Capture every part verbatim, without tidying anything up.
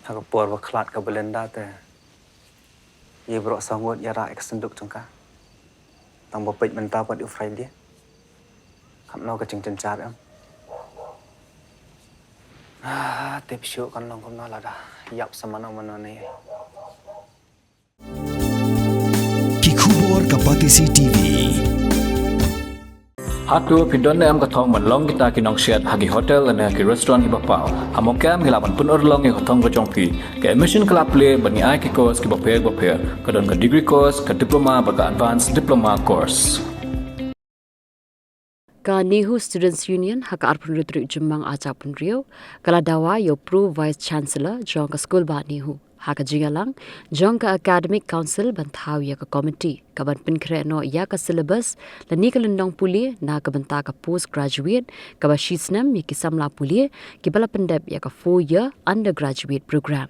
Ha ka por ba khlad ka Belinda te, ïa baroh saw ngut ïa rah ïa ka synduk jong ka. Tang ba peit mynta pat u Friday. Katno ka jingjynjar em. Ah, tip shuh kan long kumno lada ïap sa mano mano ne. Ki khubor ka Batesi T V. Hato phi don ne em ka thong ban long kita ki nongshet ha ki hotel ne ki restaurant kiba paw? Ha Mawkyrwat ngi lah ban pynurlong ïa ka thong ka jong phi. Ka admission ka la plie bad ngi ai ki course kiba pher ba pher. Ka don ka degree course, ka diploma bad ka advanced diploma course. Ka NEHU Students Union ha ka arphew hynriew tarik Jymmang arhajar arphew hynriew ka la dawa ïa u Pro Vice Chancellor jong ka skul bah NEHU ha ka jingïalang jong ka Academic Council ban thaw ïa ka komiti kaban pynkhreh noh ïa ka syllabus lane ka lynnong pule na ka bynta ka post graduate kaba shisnem ïa ki samla pule kiba la pyndep ïa ka four year undergraduate program.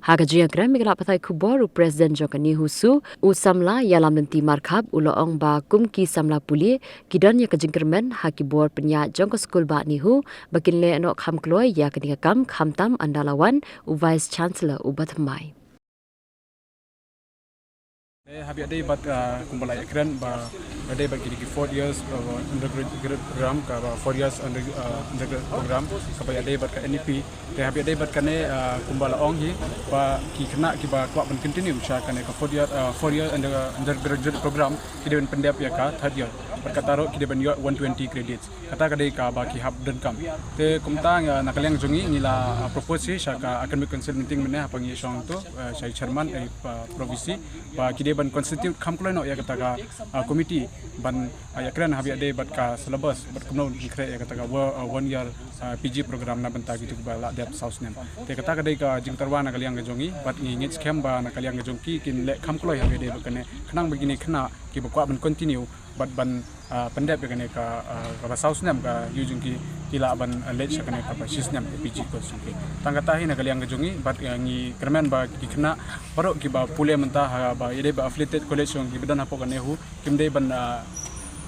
Ha ka jingïakren bad ki lad pathai khubor, u President jong ka NEHUSU, u samla Ïalamlynti Markhap, u la ong ba kum ki samla pule ki don ïa ka jingkyrmen ha ki bor pynïaid jong ka skul bah NEHU ba kin leh noh kham kloi ïa kane ka kam, khamtam ynda la wan u Vice Chancellor uba thymmai. Eh, haba ïadei bad, ah, kumba la ïakren ba ïadei bad kine ki four years, ah, undergraduate program, kaba four years under, ah, undergraduate program kaba ïadei bad ka NEP. Te haba ïadei bad kane, ah, kumba la ong hi ba ki khynnah kiba kwah ban continue sha kane ka four year, ah, four year under, undergraduate program ki dei ban pyndep ïa ka third year. Bad kata ruh ki dei ban ïoh one twenty credits. Kata ka dei kaba ki hap donkam. Te kumta nga, na ka liang jong ngi ngi la, ah, propose hi sha ka Academic Council meeting mynne haba ngi shong tu, ah, sha i chairman, eh, pa, Prof VC, ba ki dei ban constitute kham kloi noh ïa kata ka, ah, committee ban, ah, ïakren haba ïadei bad ka syllabus bad kumno ban khreh ïa kata ka wo-, ah, one year, ah, PG program na bynta kito kiba la dep saw snem. Te kata ka dei ka jingtyrwa na ka liang ka jong ngi bad ngi ngeit skhem ba na ka liang ka jong ki kin leh kham kloi haba ïadei bad kane khnang ba kine khynnah kiba kwah ban continue bad ban, ah, pyndep ïa kane ka, ah, kaba saw snem ka ïew jong ki, ki lah ban, ah, leit sha kane kaba shisnem ka PG course jong ki. Tang kata hi na ka liang ka jong ngi bad, ah, ngi kyrmen ba ki khynnah baroh kiba pule mynta haba ïadei bad affiliated college jong ki ba don hapoh ka NEHU kim dei ban, ah,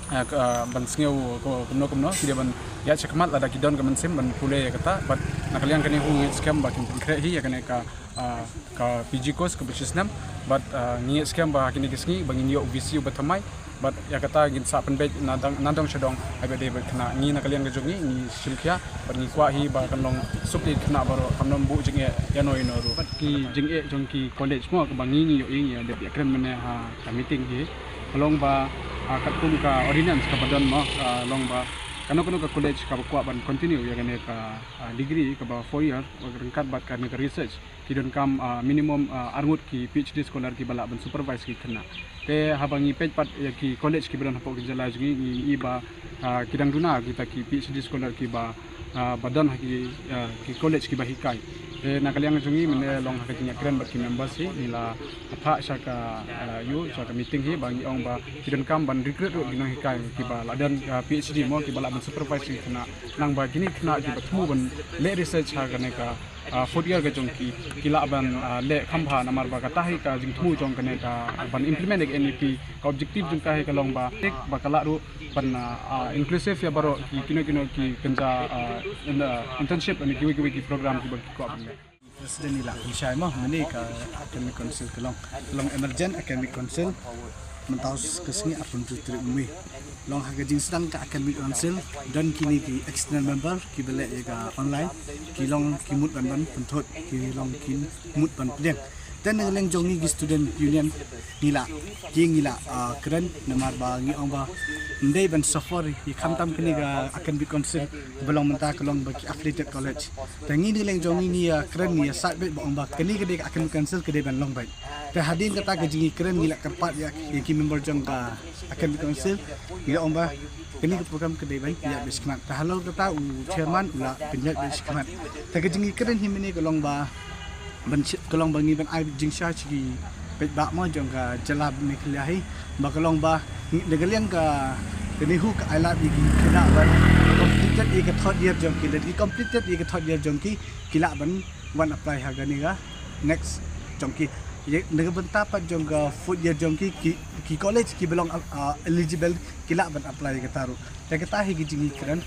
ah, ka, ah, ban sngew ko kumno kumno, ki dei ban ïaid shakhmat lada ki don ka mynsiem ban pule ïa kata bad na ka liang ka NEHU ngi ngeit skhem ba kin pynkhreh hi ïa kane ka, ah, ka PG course kaba shisnem bad, ah, ngi ngeit skhem ba ha kine ki sngi ba ngin ïoh u VC uba thymmai bad ïa kata ngin sa pynbeit nadong, nadong shadong haba ïadei bad khynnah. Ngi na ka liang ka jong ngi ngi shim khia bad ngi kwah hi ba kan long suk ïa ki khynnah baroh, kam long buh jingeh ïano ïano ruh. Bad ki jingeh jong ki college mo kaba ngi ngi ïohi, ngi ïa dep ïakren mynne ha ka meeting hi ka long ba, ah, katkum ka ordinance kaba don mo, ah, long ba kano kano ka college kaba kwah ban continue ïa kane ka, ah, degree kaba four year ryngkat bad kane ka research ki donkam, ah, minimum, ah, arngut ki PhD scholar kiba lah ban supervise ki khynnah. Te haba ngi peit pat ïa ki college kiba don hapoh ka jylla jong ngi, ngi i ba, ah, ki dang duna kita ki PhD scholar kiba, ah, ba don ha ki, ah, ki college kiba hikai. Te na ka liang jong ngi mynne long ha ka jingïakren bad ki members hi ngi la phah sha ka, ah, ïew sha ka meeting hi ba ngi ong ba ki donkam ban recruit ruh ki nonghikai kiba la don, ah, PhD mo kiba lah ban supervise ki khynnah. Nang ba kine khynnah kiba thmu ban leh research ha kane ka ah, fourth year ka jong ki, ki lah ban, ah, leh kham bha namar ba kata hi ka jingthmu jong kane ka ban implement ïa ka NEP, ka objective jong ka hi ka long ba, ba ka lah ruh ban, ah, ah, inclusive ïa baroh ki kino kino ki kynja, ah, in, ah, internship ne kiwei kiwei ki program kiba ki kwah ban leh. President ngi la pynshai mo, mynne ka Academic Council ka long, ka long emergent Academic Council, mynta ka sngi arphew hynriew tarik May. Long ha ka jingsdang ka Academic Council, don kine ki external member kiba leh ïa ka online, ki long ki mut ban ban pynthut, ki long ki mut ban pdiang. Te na ka liang jong ngi ki student union ngi la, ki ngi la, ah, kren namar ba ngi ong ba ym dei ban suffer ïa khamtam kane ka Academic Council ba long mynta ka long ba ki affiliated college. Te ngi na ka liang jong ngi ngi ïa kren ngi ïa sait beit ba ong ba kane ka dei ka Academic Council ka dei ban long beit. Te hadien kata ka jingïakren ngi la kyrpad ïa, ïa ki member jong ka Academic Council, ngi la ong ba kane ka program ka dei ban ïaid beit shakhmat. Te halor kata u chairman u la pynïaid beit shakhmat. Te ka jingïakren hi mynne ka long ba ban shi-, ka long ba ngi ban ai jingshai sha ki paidbah mo jong ka jylla Meghalaya hi, ba ka long ba ngi, na ka liang ka, ka NEHU ka ai lad ïa ki khynnah ban completed ïa ka third year jong ki, lada ki completed ïa ka third year jong ki, ki lah ban wan apply ha kane ka next jong ki. Ïa, na ka bynta pat jong ka fourth year jong ki, ki, ki college kiba long, ah, eligible ki lah ban apply ïa kata ruh. Te kata hi ki jingïakren.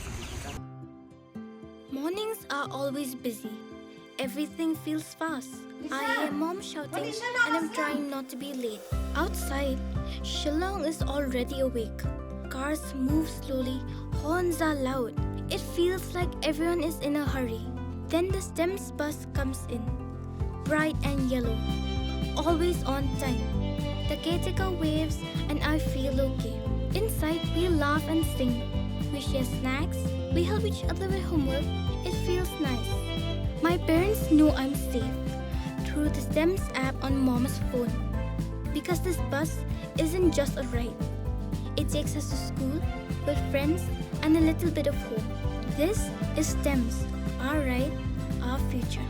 Mornings are always busy. Everything feels fast. I hear mom shouting and I'm trying not to be late. Outside, Shillong is already awake. Cars move slowly, horns are loud. It feels like everyone is in a hurry. Then the STEMS bus comes in, bright and yellow, always on time. The caretaker waves and I feel okay. Inside, we laugh and sing. We share snacks. We help each other with homework. It feels nice. My parents know I'm safe through the STEMS app on mom's phone. Because this bus isn't just a ride. It takes us to school, with friends, and a little bit of hope. This is STEMS, our ride, our future.